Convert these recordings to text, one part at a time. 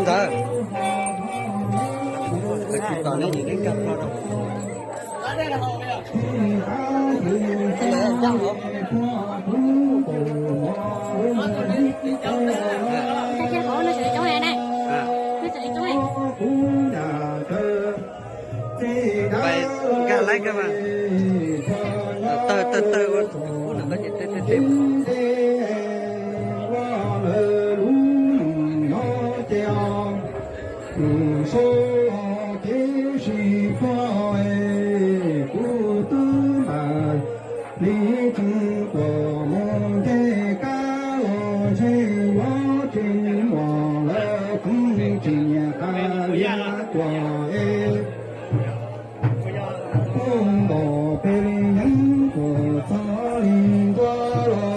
Ntawd, tsis tom ne, neb nkag plo rau. Nkag laib kawg mas. Tawg tawg tawg ua ub no ces tej tej tej. Kuv twb npam li tseem tuaj mus nce kab los ntshe yuav tsis muaj lawm, kuv tsis nyiam qab liab tuaj es. Pub npom peb li yeeb tuaj txog li ntua los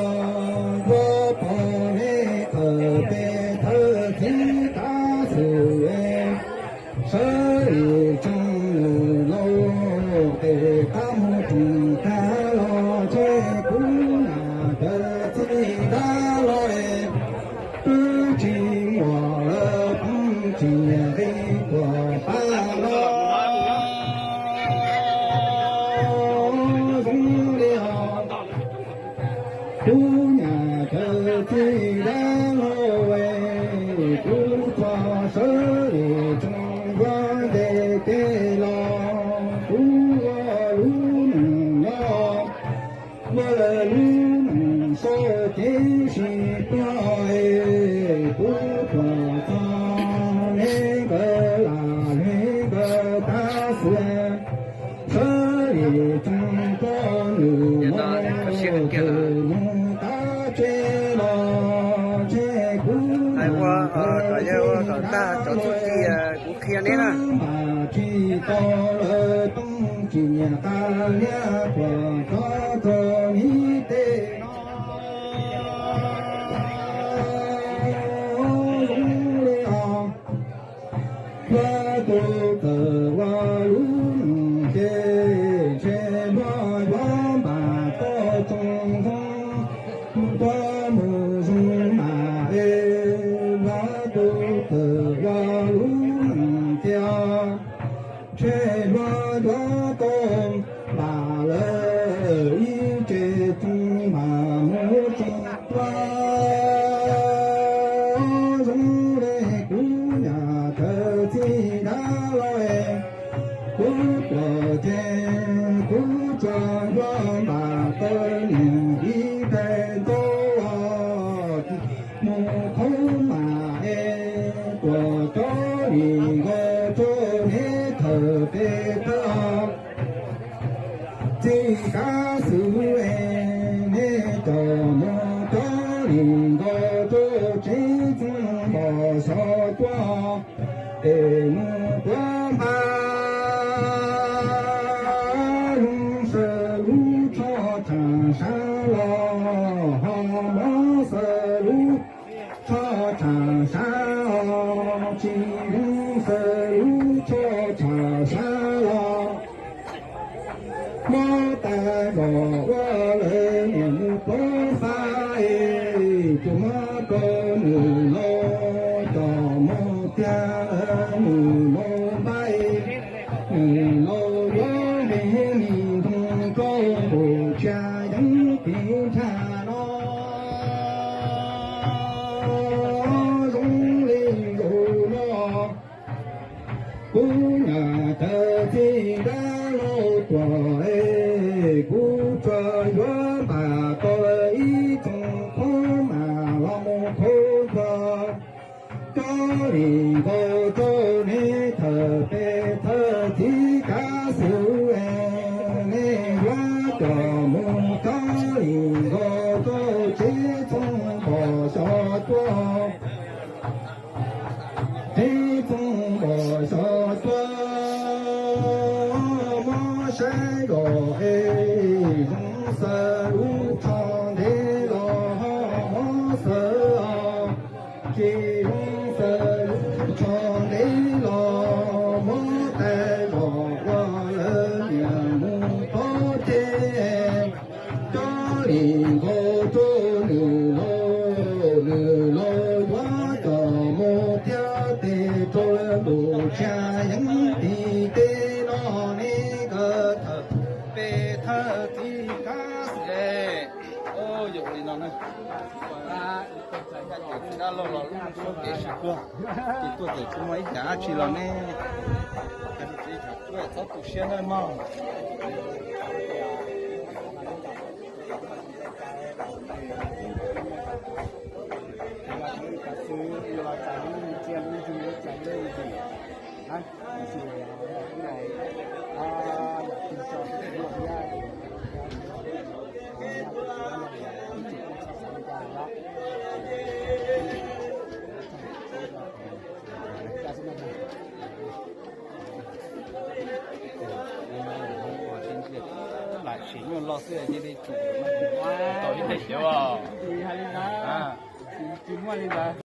ntua pom nej thawj peb thawj txiv tab xwm es. Sawv li tsoom nws laus tes tab mus tsoom tag los ntshe kuv nam cawv txiv dab los es. Twb tsis muaj lawm, poob tsis nqis tuaj pab los. Zoo li os, kuv nam cawv txiv dab los es, kuv txog sawv li tsoom npua ntes kev los, kuv ua lub neej nyob. Ua lub neej sob cev sib tuag es, kuv tuaj txog neb nkawd lam neb nkawd tab xwm. Sawv li tsoom npua nws mus tus mus qab tsev los ntshe kuv ua kom yog ua kom tag cov txuj ci kuv qhia neb na. Npam tsis tau lawm, poob tsis nyiam qab liab tuaj txog rau neb tej no. Zoo li os, hlub tus txawm ua lub neej ces ntshe luag yuav npam tau tsoom zoo, mus tuaj mus zoo mas es, hlub tus txawm ua lub neej ces ntshe luag yuav tau npam lawm ib tse tsoom mas mus tsoom tuaj. Zoo li kuv nam cawv txiv dab los es, kuv tuaj ces kuv tsuas yuav npam tau nws ib tais ntaub mus khaub mas es, tuaj cov li nkaus rau neb thawj peb thawj. Txij kav xwm es neb coj mus cov li nkaus rau tsev txoov npog xyov tuaj, es mus tuav npaj zoo xaws lub tsho tshav sab los ho mov xaws lub tsho tshav sab os, tsis zoo xaws lub tsho tshav sab los. Mob tas zog ua lawv niam mus plaub fab es, tus mob rau nws laus coj mus tiag, nws laus npaj es, nws laus yuav me me ntoo rau nkaus tsia yeeb tiv nrhaj no. Zoo li zaum no kuv nam cawv txiv dab laug tuaj es, kuv tsuas yuav npam tau ib tsoom khaub mas los mus khaub ntuag. Cov li nkaus rau neb thawj peb thawj txiv kav xwm es, neb yuav coj mus cov li nkaus rau tsev txoov npog xyov tuaj. Tsev txoov npog xyov tuaj, mob saib zog es, zoo xaws lub tsho ntev los ho mob xaws os, tsis zoo xaws lub tsho ntev los mob tas zog ua Tej no ne, nkawd thawj peb thawj thib thab xwb. Yog li no na, txiv dab laug los lub suab kev sib puag, ces tuaj txawm tsis muaj ib yam dab tsi los ne, txhob tu siab nawb mog. Lam sim nyuaj loj xwb cia li tsum tau ib teg xyov os. Tsis muaj li ntawd.